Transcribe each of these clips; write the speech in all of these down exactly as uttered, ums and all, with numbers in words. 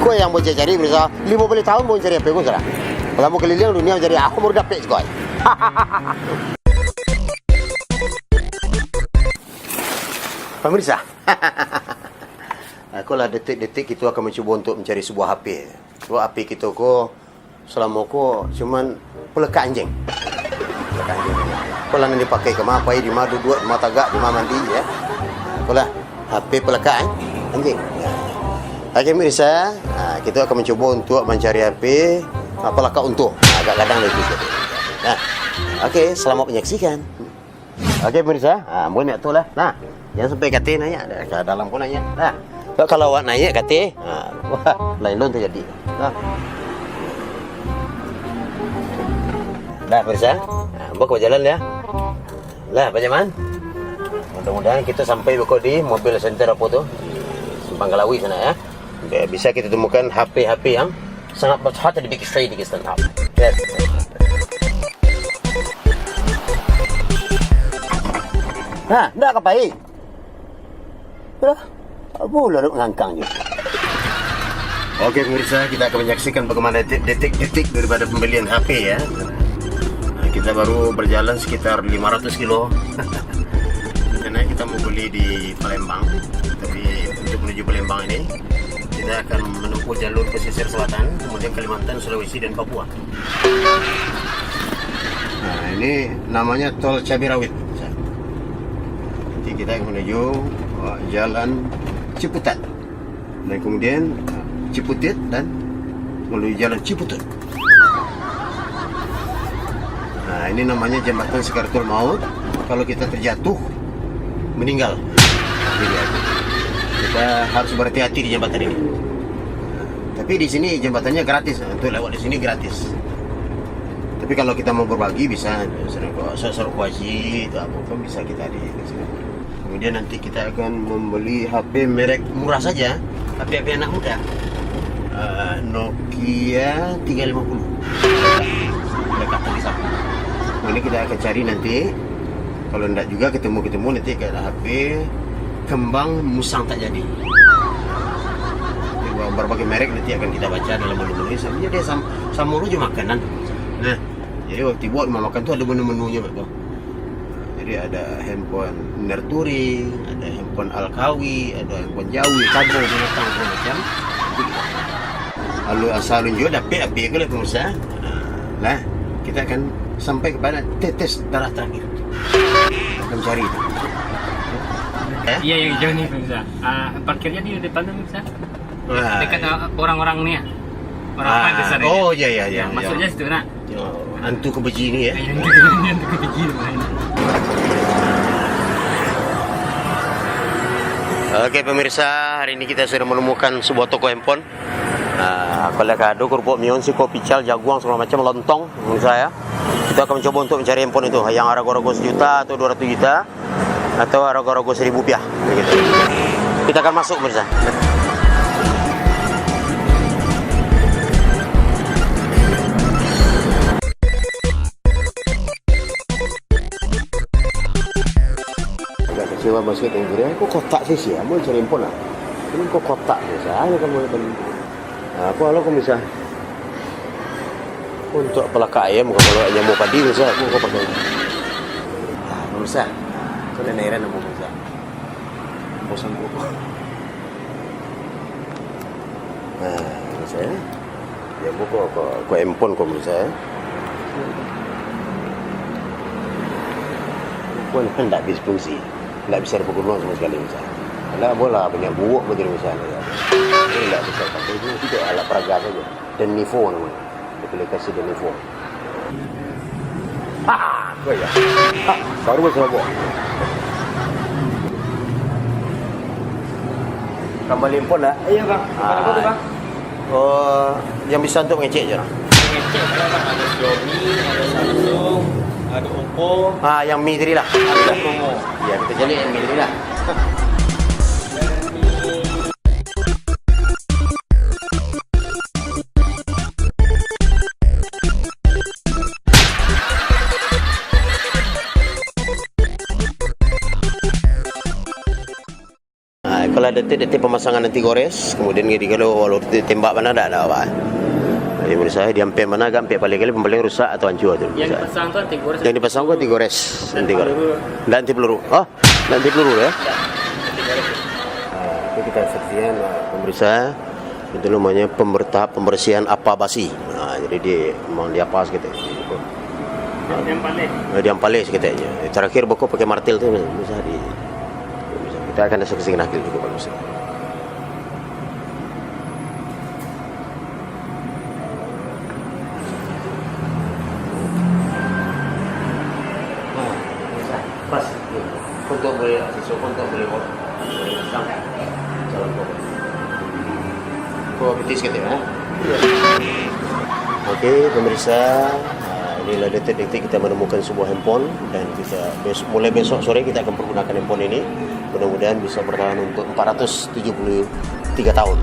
Ko yang mau cari, pemirsa, limo baleh tahun mau cari H P ko, saudara. Kalau mau keliling dunia cari, aku baru dapek, guys. Pemirsa, aku lah detik-detik kita akan mencuba untuk mencari sebuah H P. Sebab H P kita ko selama ko cuman peleka anjing. Peleka anjing. Ko lah nan dipakai ka ma, pai di ma duduak, di ma tagak, di ma mandi, ya. Ko lah H P peleka, eh, anjing. Ya. Oke, pemirsa, nah, kita akan mencuba untuk mencari H P, ah, peleka untuh. Nah, agak gadang lah itu. Nah, oke, selamat menyaksikan. Oke, pemirsa, ah, ambo nak tu lah. Nah, jangan sampai katai naiak, ka dalam ko naiak. Nah, kalau awak naiak katai, ah, wah, lain lun tajadi. Nah. Dah, pemirsa. Ah, ambo ka bajalan ya. Lah, Pak Jaman. Mudah-mudahan kita sampai beko di mobil center apa tu, di Simpang Kalawi sana ya. Bisa kita temukan H P-H P yang sangat berhati di Big Free di Eastern Hub. Yes. Nah, ndak ka pai. Lah, apo lah duk ngangkang je. Oke, pemirsa, kita akan menyaksikan bagaimana detik-detik daripada pembelian H P ya. Nah, kita baru berjalan sekitar lima ratus kilo. Karena kita mau beli di Palembang, tapi untuk menuju Palembang ini, kita akan menempuh jalur pesisir selatan, kemudian Kalimantan, Sulawesi, dan Papua. Nah, ini namanya Tol Cabai Rawit. Nanti kita akan menuju, uh, Jalan Ciputat. Dan kemudian, uh, Ciputit dan melalui Jalan Ciputut. Nah, ini namanya Jembatan Sakaratul Maut. Kalau kita terjatuh, meninggal. Jadi, kita harus berhati-hati di jembatan ini. Tapi di sini jembatannya gratis, untuk lewat di sini gratis. Tapi kalau kita mau berbagi, bisa, sorok-sorok kuaci, itu apa pun bisa kita di, di sini. Kemudian nanti kita akan membeli H P merek murah saja, H P-H P anak muda. Eh, Nokia tiga lima puluh. Mereka tulis apa? Ini kita akan cari nanti. Kalau ndak juga ketemu-ketemu, nanti kayak ada H P kembang musang tak jadi. Jadi, berbagai merek nanti akan kita baca dalam menu-menu. Sebenarnya dia sam-, sama dulu je makanan. Nah, jadi waktu buat rumah makan tu ada menu-menunya, Pak, tu. Jadi ada handphone Nerturi, ada handphone Alkawi, ada handphone Jawi, Kabau, Binatang, segala macam. Jadi, Alun asa alun juo dapek H P ko lah, pemirsa. Nah, kita akan sampai kepada tetes darah terakhir. Akan cari itu. Eh? Iya, yang hijau ni, pemirsa. Ah, parkirnya di depan tu, pemirsa. Wah. Dekat, ah, orang-orang ni ya. Orang Ah, apa besar oh, ya, ya, ya, ya, ya. Masuknya situ, nak. Yo, hantu kebeji ni, ya. Yang tu, yang tu kebeji tu, kan. Oke, pemirsa, hari ini kita sudah menemukan sebuah toko handphone. Ah, kalau ka ado kerupuk mion, siko pical, jaguang, segala macam, lontong, menurut saya. Kita akan mencoba untuk mencari handphone itu, yang harga-harga sejuta atau dua ratus juta, atau harga-harga seribu rupiah, begitu. Kita akan masuk, pemirsa. Agak kecewa basket yang kira, kok kotak sih sih, mau cari handphone lah. Ini kok kotak biasa, ini kamu lihat tadi. Nah, aku halo kok bisa. Untuk pelakak ayam, bukan kalau nyamuk padi bisa, aku kok pakai. Ah, pemirsa. Kau nak heran apa, pemirsa? Bosan kok. Nah, pemirsa, ya. Ya, buko ko, ko handphone ko, pemirsa, ya. Handphone kan ndak bisa fungsi, ndak bisa dipaguno sama sekali, pemirsa. Ndak bola banyak buok macam, pemirsa, ya. Jadi ndak bisa pakai itu, itu alat peraga saja. Denivo namanya. Aplikasi Denivo. Ha, ko ya. Ha, baru selobok. Kambali handphone dah? Iya, Bang. Kambali apa tu, Bang? Oh, yang bisa untuk mengecek je lah. Mengecek, ada, Bang. Ada Xiaomi, ada Samsung, ada Oppo. Ah, yang Mi tadi lah. Ada promo. Ya, kita cari yang Mi tadi lah. Ah, iko Detik-detik pemasangan anti gores, kemudian jadi kalau walau ditembak mana, dak ada apa. Jadi menurut saya, di ampek mana, agak ampek paling kali, paling rusak atau hancur tu. Yang dipasang tu anti gores. Yang dipasang tu anti gores, anti gores. Peluru. Dak anti peluru. Oh, dak anti peluru ya? Dak, anti gores. Ah, itu kita saksikan, ah, pemirsa. Itu namanya pember-, tahap pembersihan apa basi. Ah, jadi di, memang di apa sekitar. Yang, yang paling. Eh, di ampalih sekitarnya. Terakhir beko pakai martil tu, bisa di, bisa. Kita akan saksikan hasil juga bagus. Nah, bisa. Pas. Untuk boleh, untuk boleh buat. Sampai. Jalan kau. Kau betis kata ya? Oke, pemirsa, ah, inilah detik-detik kita menemukan sebuah handphone dan kita bes-, mulai besok sore kita akan pergunakan handphone ini. Mudah-mudahan bisa bertahan untuk empat ratus tujuh puluh tiga tahun.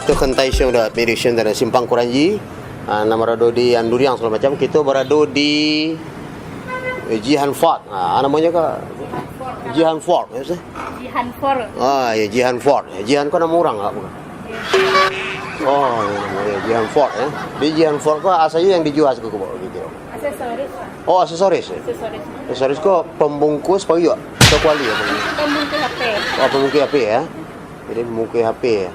Tu Kentaision dah, Medicine dari Simpang Kuranji. Ah, nan barado di Anduriang segala macam. Kito barado di, eh, Jihan Fort. Ah, namonyo ka Jihan Fort, ya, sih? Jihan Fort. Ah, ya, Jihan Fort. Ya, Jihan ko namo urang, ah, bukan? Oh, ya, namonyo Jihan Fort, ya. Di Jihan Fort ko asalnyo yang dijua siko ko, gitu. Aksesoris, Pak. Oh, aksesoris, ya? Aksesoris. Aksesoris ko pembungkus apa juga? Atau kuali apa? Pembungkus H P. Oh, pembungkus H P, ya. Jadi, pembungkus H P, ya.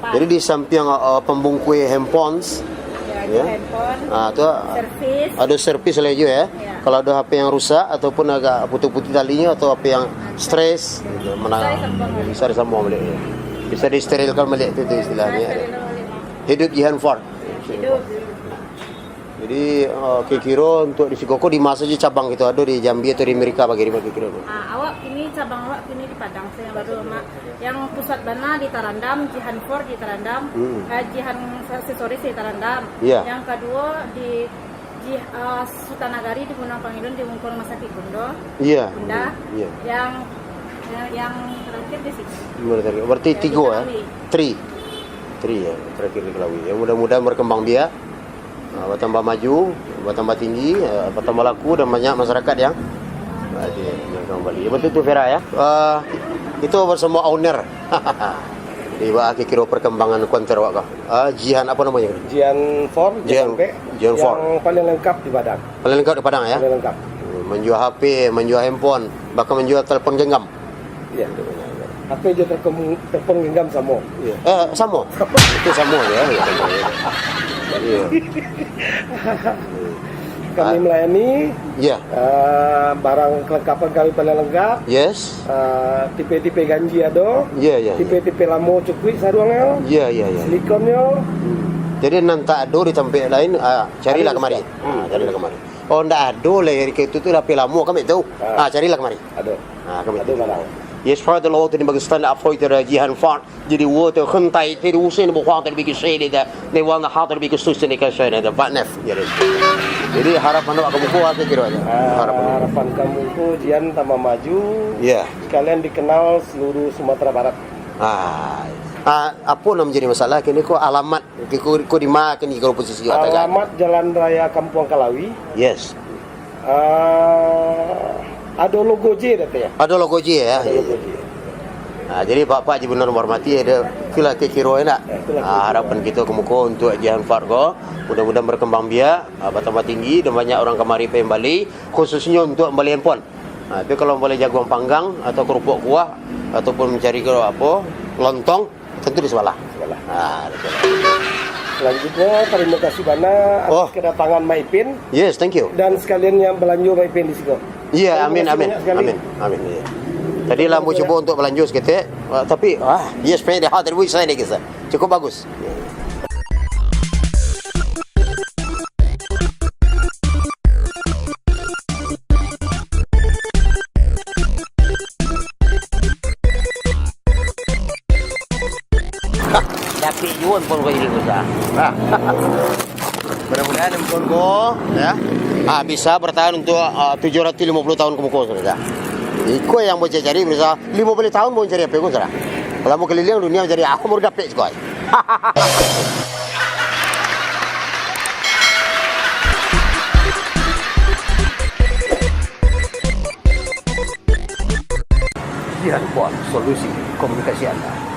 Empat. Jadi, di sampiang, uh, pembungkus handphones, ya, ya. Handphone, ah, tu, servis. Ado servis lai juo, ya. Ya. Kalau ado H P yang rusak ataupun agak putus-putus talinyo atau H P yang stres, bisa disambung balik. Bisa disambung balik, ya. Bisa disterilkan balik, itu, itu istilahnyo. Bisa sterilkan balik, Pak. Hidup Jihan Ford. Hidup. Jadi, eh, kiro-kiro untuk di siko ko di ma sajo cabang kito ado di Jambi atau di Amerika bagai di ma kiro-kiro tu? Ah, awak kini, cabang awak kini di Padang sajo yang baru, Mak. Yang pusat bana di Tarandam, Jihan Ford di Tarandam, hmm, eh, Jihan Aksesoris di Tarandam. Iya. Yang kaduo di Jih-, eh, Sutanagari di Gunuang Pangilun di mungko Rumah Sakit Gundo. Iya. Bunda. Iya. Yang, yang, yang terakhir di sini. Berarti tigo, ya? Di Betawi. Three. Three, ya, terakhir di Kelawi. Ya, mudah-mudahan berkembang biak. Ah, batambah maju, batambah tinggi, ah, batambah laku dan banyak masyarakat yang, ah, di, yang kembali. Ya, betul tu, Vera, ya. Ah, itu bersama owner. Di bawah kiro perkembangan konter awak kah? Ah, Jihan apa namanya? Jihan Ford, Jihan, Jihan Ford, Jihan Ford. Yang paling lengkap di Padang. Paling lengkap di Padang, ya? Paling lengkap. Hmm, menjual H P, menjual handphone, bahkan menjual telepon genggam. Iya. H P jo telepon, telepon genggam samo. Iya. Eh, samo. Itu samo, ya. Iya, samo, ya. Iya. Kami, ah, melayani, iya, eh, barang kelengkapan kami paling lengkap. Yes. Eh, tipe-tipe ganji ado. Iya, iya, iya. Tipe-tipe lamo cukuik saruangnyo. Iya, iya, iya. Silikonnyo. Hmm. Jadi, nan tak ado di tampek lain, ah, carilah kamari. Ada. Hmm. Ah, carilah kamari. Oh, ndak ado lah, Erika itu tu lah, P lamo, kami tahu. Ah. Ah, carilah kamari. Ado. Ah, kami tahu. Ado barang. Yes, Father Lord, ini bagi stand up fighter, eh, Jihan Ford. Jadi, wo tu, hentai, tadi usin, bukan tadi bikin saya dia, ni wan hal tadi bikin susah ni kan saya ni, Pak Nef. Jadi, jadi harapan awak kamu kuat, saya kira aja. Ah, harapan awak. Harapan kamu tu, Jihan tambah maju. Ya. Sekalian dikenal seluruh Sumatera Barat. Ah, ah, apa nak menjadi masalah? Kini ko alamat Ko, ko di ma kini kalau posisi awak tagak? Alamat Jalan Raya Kampuang Kalawi. Yes. Ah, ado logo J dah tu, ya? Ado logo J, ya? Ado logo J. Ah, jadi Bapak Gubernur menghormati, ada itulah kiro-kiro, ya, nak? Ya, itulah kiro-kiro. Ah, harapan kita kemuko untuk Jihan Ford ko, mudah-mudahan berkembang biak, ah, bertambah tinggi dan banyak orang kamari kembali, khususnya untuk membeli handphone. Ah, tapi kalau boleh jagung panggang atau kerupuk kuah ataupun mencari ke apa, lontong, Tentu di sebelah. Sebelah. Ah, di sebelah. Selanjutnya, terima kasih bana atas, oh, kedatangan Mak Ipin. Yes, thank you. Dan sekalian yang belanjo Mak Ipin di siko. Iya, amin, amin. Terima kasih banyak sekali. Amin, amin, iya. Tadi lah mau cuba untuk belanjo seketek, ah, tapi, ah, yes, pengen dia, ah, tadi saya ni kisah. Cukup bagus. Tapi juon pun kau jadi susah. Mudah-mudahan handphone ko, ya, ah, bisa bertahan untuk, ah, tujuh ratus lima puluh tahun ke muko, saudara. Iko yang mau cari, bisa lima puluh tahun mau cari H P ko, saudara. Kalau mau keliling dunia cari, ah, baru dapek siko. Kian Kuat, solusi komunikasi Anda.